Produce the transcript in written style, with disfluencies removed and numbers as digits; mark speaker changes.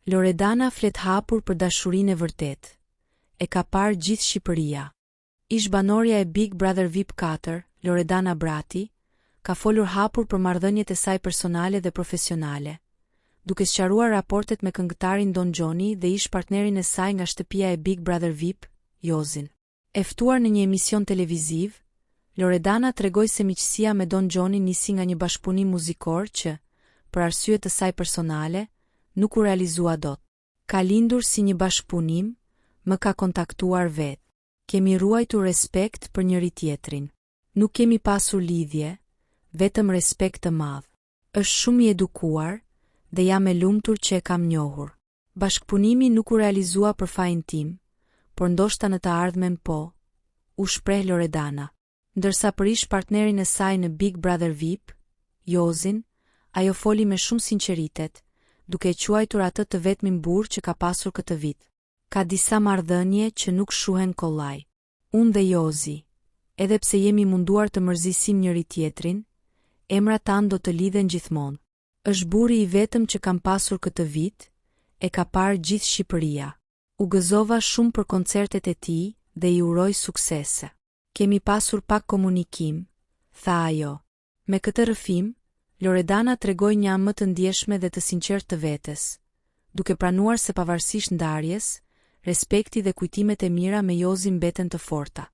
Speaker 1: Loredana flet hapur për dashurinë e vërtetë. E ka parë gjithë Shqipëria. Ish-banorja e Big Brother VIP 4, Loredana Brati, ka folur hapur për marrëdhëniet e saj personale dhe profesionale, duke sqaruar raportet me këngëtarin Don Xhoni dhe ish-partnerin e saj nga shtëpia e Big Brother VIP, Jozin. E ftuar në një emision televiziv, Loredana tregoi se miqësia me Don Xhonin nisi nga një bashkëpunim muzikor që, për arsye të saj personale, nuk u realizua dot. Ka lindur si një bashkëpunim, më ka kontaktuar vetë. Kemi ruajtur respekt për njëri-tjetrin. Nuk kemi pasur lidhje, vetëm respekt të madh. Është shumë i edukuar dhe jam e lumtur që e kam njohur. Bashkëpunimi nuk u realizua për fajin tim, por ndoshta në të ardhmen po, u shpreh Loredana. Ndërsa për ish-partnerin e saj në Big Brother VIP, Jozin, ajo foli me shumë sinqeritet, duke e quajtur atë të vetmin burrë që ka pasur këtë vit. Ka disa marrëdhënie që nuk shuhen kollaj. Unë dhe Jozi, edhe pse jemi munduar të mërzisim njëri-tjetrin, emrat tanë do të lidhen gjithmonë. Është burri i vetëm që kam pasur këtë vit, e ka parë gjithë Shqipëria. U gëzova shumë për koncertet e tij dhe i uroj suksese. Kemi pasur pak komunikim, tha ajo. Me këtë rrëfim, Loredana tregoi një anë më të ndjeshme dhe të sinqertë të vetes, duke pranuar se pavarësisht ndarjes, respekti dhe kujtimet e mira me Jozin mbeten të forta.